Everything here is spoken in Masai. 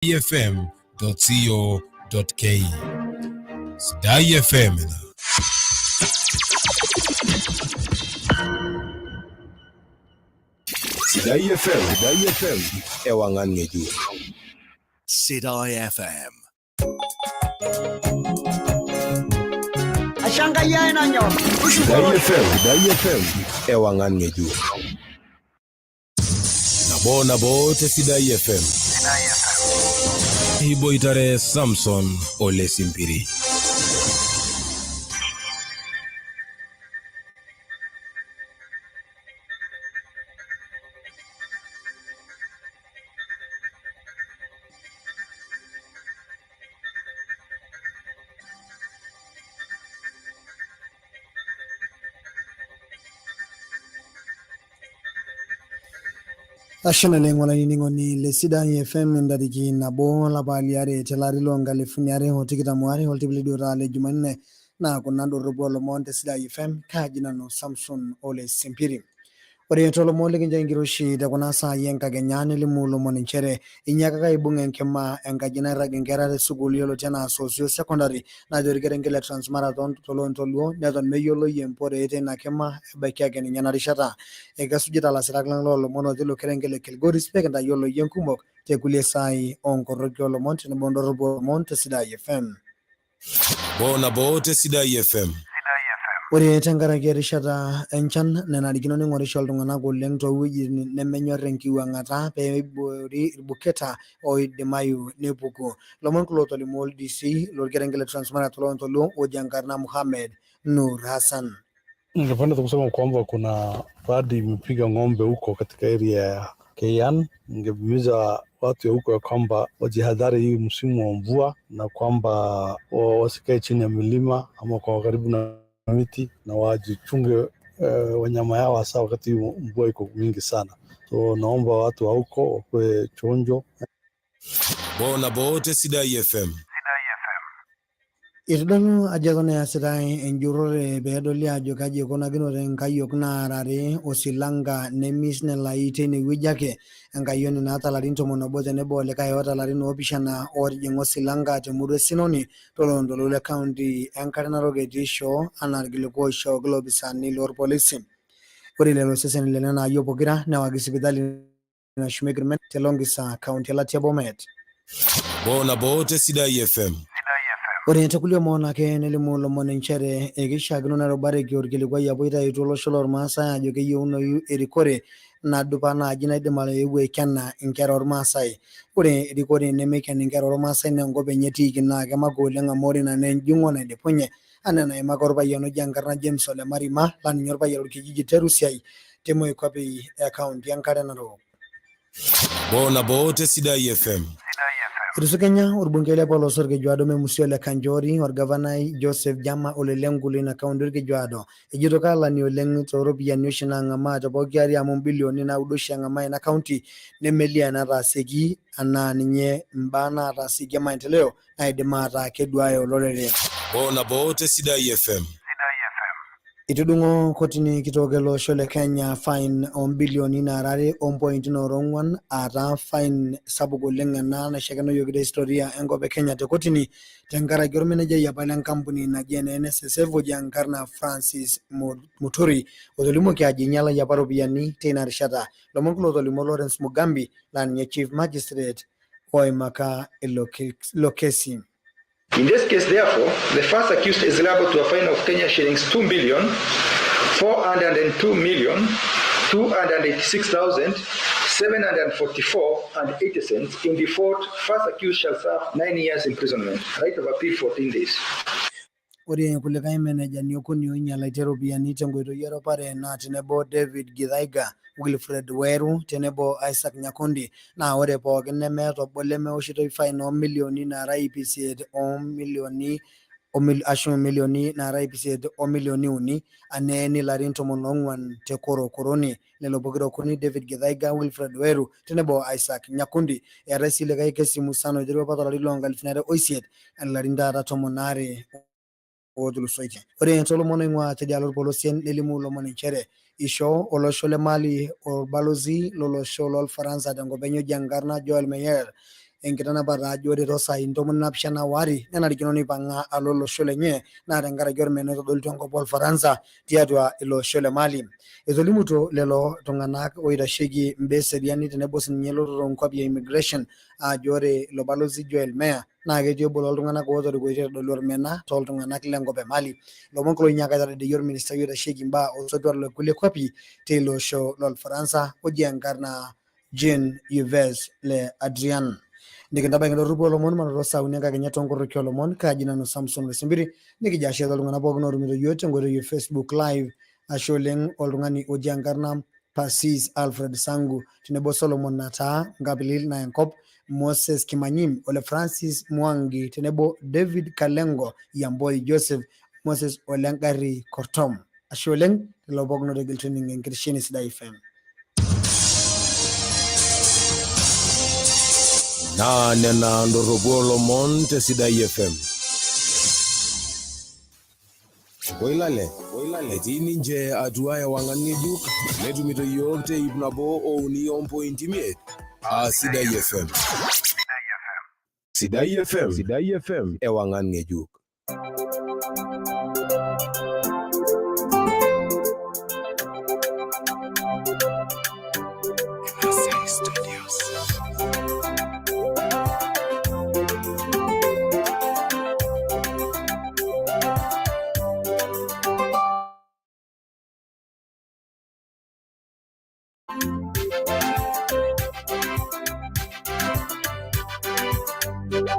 Fm.co.ke. Sidai FM ina. Sidai FM, Sidai FM, ewangan ngejuk. Sidai FM. Ashangai nanyor. Sidai FM, Sidai FM, ewangan ngejuk. Nabo nabo te Sidai FM. Iboitare Samson Ole Simpiri. Ashe naleng olainining'oni le Sidai FM ntariki 1 olapa liare telari loo nkalifuni are o tikitam waare oltipili duo le Jumanne naa kuna ndorropu oolomon te Sidai FM kaaji nanu Samson Ole Simpiri. Ore toolomon likincho enkiroshi te kuna saai enkakenya nelimu ilomon nchere inyiakaka aibung enkima enkaji nairrag inkera te sukuul yioloti anaa Sosio Secondary natii orkerenket le Transmara toloontoluo neton meyioloi empore teina kima ebaiki ake ninye ena rishata. Ekesujita ilasirak lang loolomon otii ilo kerenket le Kilgoris pee kintayiolo iyie nkumok te kulie saai oonkoroki oolomon tenebo ndorropu oolomon te Sidai FM. Nabo nabo te Sidai FM. Ore tenkaraki erishata enchan nenarikino ning'orisho iltung'anak oleng toowuejitin nemenyor enkiwuang'ata pee eiboori irbuketa oidimayu nepuku. Lomon kulo ootolimuo OLDC lorkerenket le Transmara toloontoluo oji enkarna Mohamed Nur Hassan. Ningependa tu kusema kwamba kuna radi imepiga ng'ombe huko katika area ya Keian. Ningehimiza watu ya huko ya kwamba wajihadhari hii msimu wa mvua, na kwamba wasikae chini ya milima ama kwa karibu na miti, na wajichunge wanyama yao, hasa wakati mvua iko mingi sana. So naomba watu wa huko wakuwe chonjo. Nabo nabo te Sidai FM. Itodolu ajo eton easitai enjurrore peedoli ajo kaji eikunakinote nkayiok naarare osilanka nemis nelai teinewueji ake. Enkayioni naata larin 11 tenebo olikae oota larin 7 ootijing'a osilanka temurua e Sinoni toloontoluo le kaunti enkare narok etii shoo anaa irkiliku oishooki ilopisaani loorpolisi. Ore lelo seseni lenena ayiok pokira newaki sipitali nashumieki irmen te Longisa kaunti e Latia Bomet. Nabo nabo te Sidai FM. Ore tekulie omon ake nelimu ilomon nchere ekishiakino nerubareki orkilikuai apa oitayutuo olosho lormaasai ajo keyieunoyu erikore nadupa naaji naidim ayeu aikena inkera ormaasai. Ore erikore nemeiken inkera ormaasai naa enkop enye etiiki naa kemakwa oleng amu ore ina naa enjung'o naidipunye anaa enaimaka orpayian oji enkarna James Ole Marima laa ninye orpayian lorkijiji Terusiai te Moikuape e kaunti enkare Narok. Nabo nabo te Sidai FM. Etusukenya orbungei le polos Orkejuado Memusio le Kanchori orgavanai Joseph Jama Ole Lenku leina kaunti Orkejuado. Ejito kaalani oleng tooropiyiani oshi naang'amaa te pooki ari amu mbilioni 9 oshi eng'amaa ina kaunti nemelio enataasieki anaa ninye mbaa naataasieki e maendeleo naidim ataa keduaya olorere. Nabo nabo te Sidai FM. Itudung'o kotini kitok ele osho le Kenya fine oo mbilioni naara are ompointi noora ong'wan aataa fine sapuk oleng ena naishakenoyioki te historia enkop e Kenya te kotini tenkaraki ormenejai apa lenkampuni naji ene NSSF oji enkarna Francis Muturi otolimuoki ajo einyialayie apa iropiyiani teina rishata. Lomon kulo ootolimuo Lawrence Mugambi laa ninye Chief Magistrate oimaka ilo kesi. In this case, therefore, the first accused is liable to a fine of Kenya shillings 2 billion 402 million 286,744 and 80 cents. In default, first accused shall serve 9 years imprisonment, right of appeal 14 days. Ore kulikae menejani okuni oinyialaitie iropiyiani tenkoitoi eropare naa tenebo David Githaiga, Wilfred Weru tenebo Isaac Nyakundi naa ore pookin nemeeta obo lemeoshitoi fine oo milioni naara 800 o milioni ashu milioni naara 800 o milioni 3 aneeni ilarin 14 te korokoroni. Lelo pokira okuni David Githaiga, Wilfred Weru tenebo Isaac Nyakundi. Eetai sii likae kesi musana oiterua apa tolari loo nkalifuni are oisiet ilarin taata 12 ootulusoitie. Ore toolomon oing'ua tedialo olpolosien nelimu ilomon nchere ishoo olosho le Mali orbalozi lolosho lolfaransa tenkop enye oji enkarna Joel Meyer Enkitanapata ajo ore toosai 77 nenarikino neipang'a alo olosho lenye naa tenkaraki ormena oitodolutua enkop Olfaransa tiatua ilo osho le Mali. Etolimutuo lelo tung'anak oitasheki imbaa eseriani tenebo sininye elototo oonkuapi e immigration ajo ore ilo balozi Joel Meyer naa ketii obo loltung'anak ootorikoitie aitodolu ormena tooltung'anak lenkop e Mali. Lomon kulo oinyiaka aitadedeyie orministai oitasheki imbaa osotua le kulie kuapi teilo osho lolfaransa oji enkarna Jean Yves Le Adrian. Nikintabaiki indorropu oolomon manoto saa uni enkakenya toonkorroki oolomon. Kaaji nanu Samson Losimbiri, nikijo ashe tooltung'anak pookin ootumito iyiook tenkoitoi e Facebook Live. Ashe oleng oltung'ani oji enkarna Persis Alfred Sangu tenebo Solomon Nataa Nkapilil na enkop Moses Kimanyim ole Francis Mwangi tenebo David Kalengo Yamboi Joseph Moses Olengari Kortom. Ashe oleng lelo pookin otegelutua ening enkitesheni Sidai FM. Naa nena ndorropu oolomon te Sidai FM. Koilale, etii ninche atua ewang'an ng'ejuk netumito iyiook te 103.5 aa Sidai FM. Sidai FM, Sidai FM, ewang'an ng'ejuk.